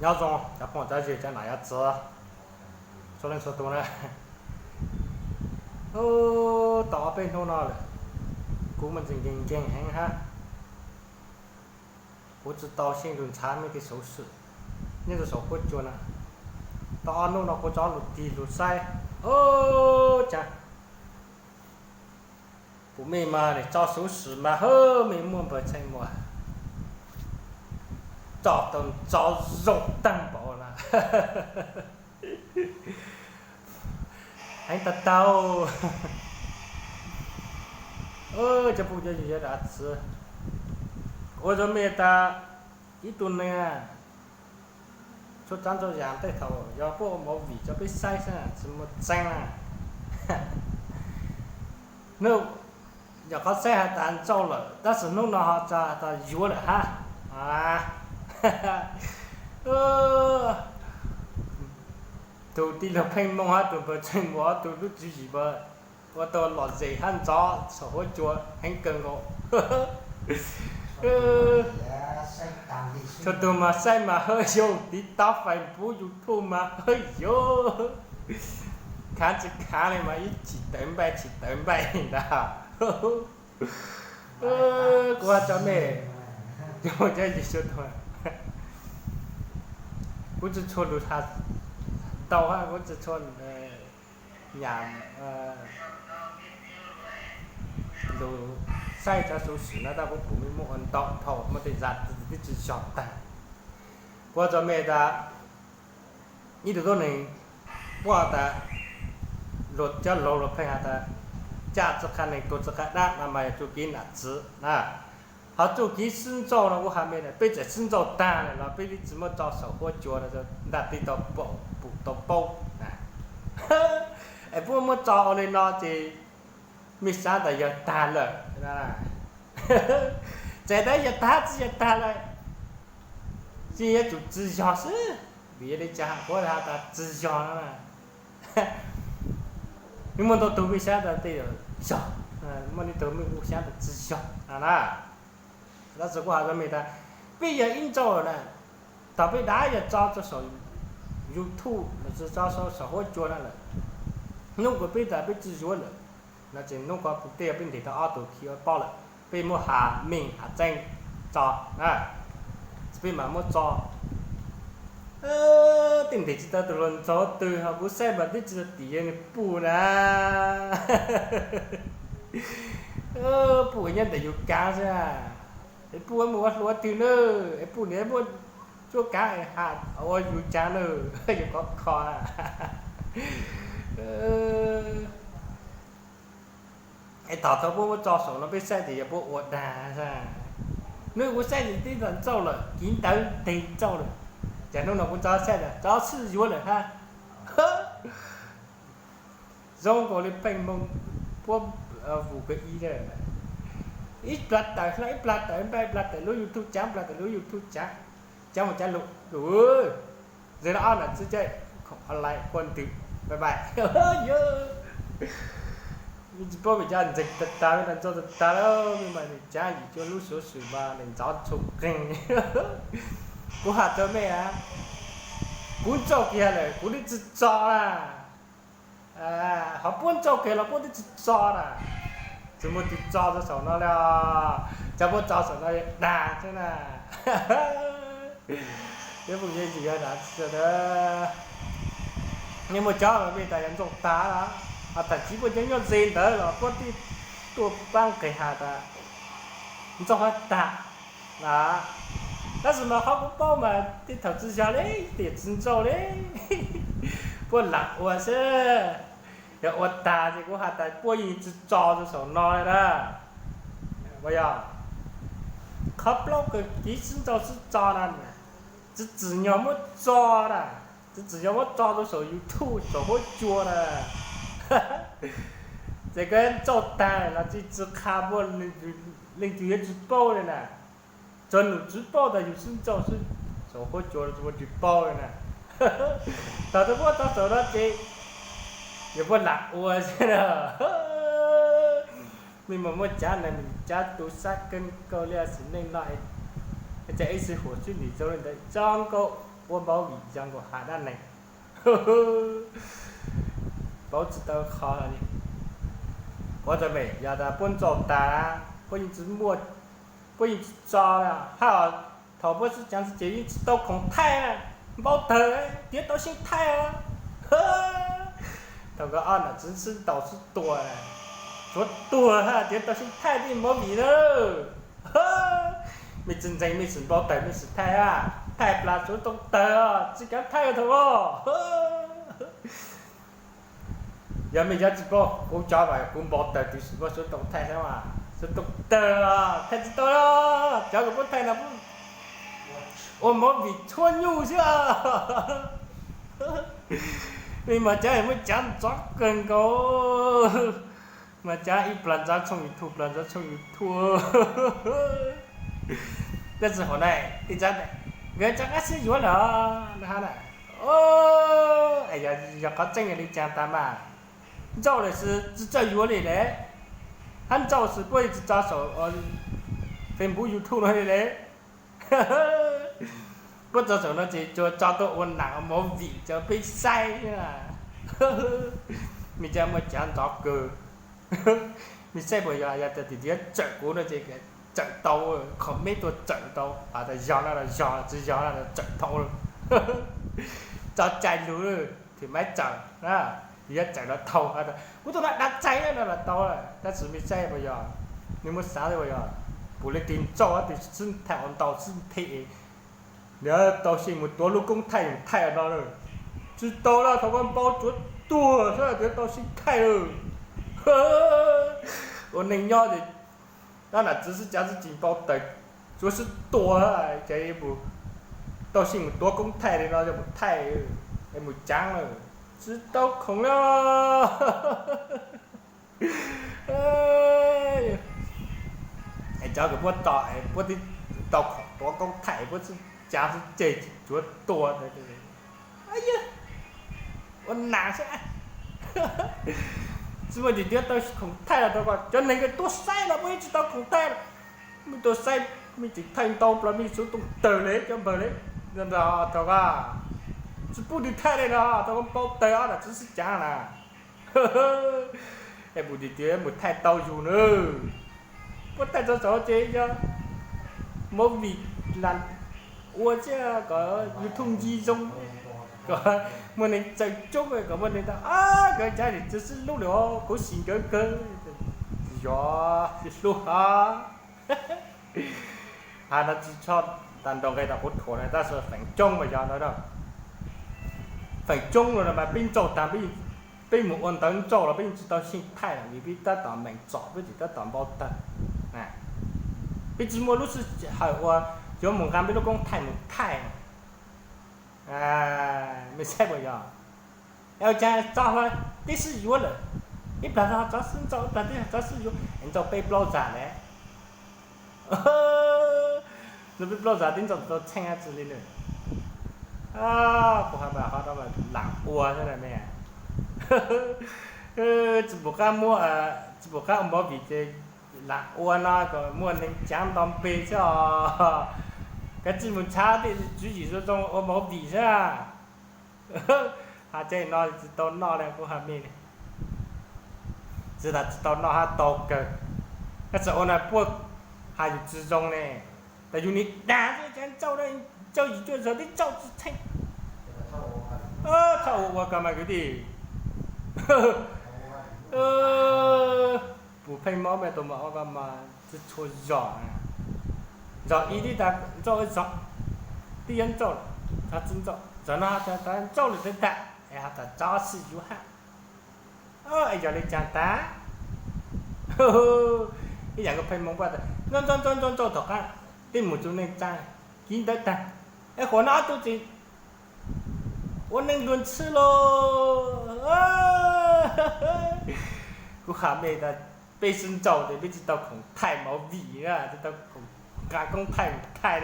Nyob zoo cov phooj cov ywg cov nam cov txiv txhua leej txhua tus na. Tau ob peb hnub no lawm, kuv muaj ntsis nkeeg nkeeg heev hab. Kuv tsi tau xyeej lug ntshaw mej tej xuv xwm nyob rua saum huab cua na. Tau ob hnub no kuv tso lug tig lug saib, o, cas pum mej mas tso xuv xwm mas hawb mej muaj npawg Tsheej Muas tso tau ntxov zoo taag npaum na. Heev tag taug. Cov phooj cov ywg cov nam txiv, ua rua mej tas ib tug neeg txhua tsav ntxhua yaam tej thaum yog puab ua movie rua peb saib xwb tsi muaj tseeb na. Hnub, yog qhov saib has tas ntsauj lawm tab sis hnub no ho tso has tas yuav lawm hab. Tug tij laug Pheej Mooj hab tug npawg Tsheej Muas ob tug lub tswv yim mas ua tau lom zem hab ntxov saum huab cua heev kawg nkaus. Txhua tug mas saib mas hawb yoog, TikTok, Facebook, YouTube mas hawb yoog. Khaav tsi khaav le mas ib chim tawv npaij chim tawv npaij ntag. Kuv has rua mej, cov ywg txhua tug, kuv tsi tshua lug has ntau hab kuv tsi tshua nyam lug saib cov xuv xwm no tab kuv pum mej muab ua ntau dhau muaj tej zag twb tsi yog taag. Kuv has rua mej tas ib tug tuab neeg puab tas luag cov laug luag pheej has tas caj tsi qha neeg tuag tsi qha dab no mas yog txuj kev nam txiv na. Ho txuj kev sib ntsauj no kuv has mej na, peb txawm sib ntsauj taag lawm los peb tsi muab tso saum huab cua no ntaag teb tau pum tau paub. Es puab muab tso ua le no ces mej xaav tas yog taag lawm, txawm tas yog taag tsi yog taag lawm, tsi yuav tsum tsi yog xwb. Vim yog le caag puab has tas tsi yog no na, mej muaj ntau tug mej xaav tas tej yog, muaj ntau tug mej kuj xaav tas tsi yog no na. Tab sis kuv has rua mej tas peb yog ib ntsauj na, thaum peb dam yog tso rua saum YouTube los tso saum huab cua no lawm, hnub kws peb tas peb tsi yuav lawm no ces hnub ko kuv tej yog peb ntes tau ob tug khi ua paub lawm, peb muab has meej has tseeb tso na, peb mam muab tso. Tej ntes tsi tau tug luag ntxov twg ho kuv saib mas twb tsi tau tim yog nwg puj na. Puj nyob ntawm yug kaav xwb, es puj muaj ua hluas twg na, es puj nwg muaj cuab kaav has ua yug caag na, yug khov kho na. Es thaum thaum puab muab tso saum no peb saib tas yog puab ua daag xwb. Hnub kuv saib tas tib tag ntsauj lawm, kiv ntawv teg ntsauj lawm, cas hnub no kuv tso saib tas tso tsi yuav lawm hab. Zoo nkaus le Pheej Mooj puab vus kawg ib, ib plag tawm hla ib plag tawm npaaj ib plag tawm lub YouTube caav plag tawm lub YouTube caav, caav mus caav lug, lug, zag no ob nam txiv caij khoom online quaj ntws, bye bye. Tsi paub vim cov ntseeg tag tag, ntxauj tag tag lawm, mej mas nws caav yim cuaj lub xuv xwm mas nws ntxov txhua qeeg. Kuv has rua mej, kuv ntsauj kiag lawm kuv twb tsi tso na. Ho puab ntsauj kiag los puab twb tsi tso na. Tsi muaj tug tso rua saum no le, cov puab tso saum no dag xwb na. Peb phooj ywg yog na, nej muaj cov mej tas yog ntsauj tag, ho thaum chiv puab cov nyob ze ntawd los puab twb tuaj paab nqeg has tas ntsauj hab tag na. Tab sis mas qhov kuv paub mas tej thaum tsi yog le, tej tsi ntsauj le, puab lam ua xwb. Yog ua tag ces kuv has tas puab yeej tsi tso rua saum no le na. Yog qhov plaub kawg kev sib ntsauj sib tso na, tsi tsim nyog muab tso na, tsi tsim nyog muab tso rua saum YouTube saum huab cua na. Ces koj ntsauj tag los tsi tsi qha puab, leej twg yuav tsi paub le na. Tsuas num tsi paub tas yug sib ntsauj xwb, saum huab cua tsi paub le na. Thaum tau puab tso saum no ces yog puab lam ua xwb na. Mej mas muab caav neeg caav tug sab kawg nkaus le sim neej no es Ces ib xwb huam xwb nim zoo li ntawd zoo nkauj, ua movie zoo nkaus hais dab neeg. Paub tsis tau qhov li. Ua rau me yog tas puab ntxaus tas, puab yeej tsis muaj, puab yeej tsis tso, hab thaum puab sib caav ces yeej tsis tau khoom thaij, npau tawg tiav tau xyeej thaij os. Thaum kawg ob nam txiv sib ntaus sib tua, tsuav tuag tiav tau xyeej thaij tej movie na. Mej tsis ntseeg mej sim npau tawg mej sim thaij, thaij plas tsuav tooj tawg tsis kav thaij thaum os. Yog mej yuav tsis paub kuv cov mas kuv npau tawg twb tsis muaj suab tooj thaij thiab mas, suab tooj tawg thaij tsis tau. Cov kuv muab thaij no ua movie tshuab nyuj xwb. Mej mas cov muaj caav ntxov kawg nkaus, mas caav ib plas ntxov tshooj YouTube, plas ntxov tshooj YouTube. Tab sis hauv na, ib txhia nkawd rov qab sib yuav lawm na. Yog qhov tseeb yog li cas tas mas, ntxauj lawm tsis txawj yuav li lawm, hab ntxauj xwb puab tsis tso saum Facebook YouTube no li lawm. Puab tso saum no ces tsuas tso tuaj ua nam ua movie rau peb saib. Mej cov muaj caav ntxov kawg. Mej saib puas yog, yog tias tim tiav txawm kuv no ces txawm tau, comment tuaj txawm tau, has tas yog no los yog, tsis yog no los txawm tau. Tso cai lug, thim maiv txawm, yuav txawm los tau. Kuv tuaj no dag txais no los tau, tab sis mej saib puas yog, mej muab xav puas yog, puas leej twg ntxauj twg sib thaij ua ntau sib phem, niam tau xyem mus tuav lub koob thaij mus thaij no lawm. Tsis tau lawm, thaum koj npau tsuav tuag xwb tiav tau xyeej thaij lawm. Ua neeg nyob ces, tab nam txiv sib cav sib ceg npau tawg, tsuav sib tua, ces mus tau xyem mus tuav koob thaij li no yog mus thaij, es mus caav lawm, tsis tau khoom lawm. Es cov kws puab tos, puab twb tau khoom tuav koob thaij, puab sib cav sib ceg tsuav tua. Ua nam xwb, tsis muaj tis tiav tau khoom thaij los rau koj. Cov neeg kws tuaj saib los puab yeej tsis tau khoom thaij, mej tuaj saib mej tseem thaij ntau plaws mej suav tooj tawg li cov npawg li. Thaum koj tsis pub twg thaij li no, thaum koj npau tawg ob nam txiv sib cav na, es mus tis tiav mus thaij tau yug na. Puab thaij tau txaus ces yog movie lam ua thiab kom YouTube nce zoo, kom muaj neeg txawj coob, kom muaj neeg tas, koj cov niam txiv sib hlub li os, khuv xim nkawd kawg. Yog sib hlub hos. Has no tsis txhob tas nrau nqe rau kuv thuam na, tab sis feem coob mas yog no, feem coob no mas peb ntxauj tag, peb mus ua ntawv ntxauj los peb yeej tsis tau xyeej thaij, vim peb tab tom meem txom, peb tseem tab tom npau tawg. Peb tsis muaj lub sij hawm uas yuav mus nqa peb lub koob thaij mus thaij. Mej saib puas yog? Ua cas tso hlo tib sib yuav lawm, ib plag ho tso sib ntxauj, ib plag tib ho tso sib yuav, ntxauj peb plaub zag lawm. Ntxauj peb plaub zag tib ntxauj tau txheej dab tsi li na. Kuv has mas qhov no mas lam ua xwb na mej. Tsis pum qab muab, tsis pum qab ua movie ces lam ua no kom muaj neeg cav nto npe xwb os. Kav tsij mus nrhav tej tswv yim zoo zoo ua movie xwb. Has tseeb no tsis tau noj li kuv has mej li. Tsis tas tsis tau noj hab tau kawg. Koj txawm ua no puab has yus tsis zoo ne. Tas yus nim dag xwb, ntxauj, ntxauj yim cuaj zog twb ntxauj tsis txheej. Txhob ua ua ko mas kwv tij. Pum pheej mob mej tus mas ua ko mas tsis tshua zog. Zog ib tib tas ntxauj, zog tib yuav ntxauj, tsis ntxauj, zog no tas ntxauj lawm tag tag es has tas tso sib yuav hab. Es yog li cas tas? Ib yam nkaus pheej mob npaj tas ntxauj ntxauj ntxauj ntxauj tom qab, tib mus tsuj neej tsa, kiv ntawv tag, es qhuav no ob tug tseem ua neej luag ntxhwb lauj. Kuv has mej tas peb sib ntxauj ces peb tsis tau khoom thaij movie, tsis tau khoom nqa koob thaij thaij li.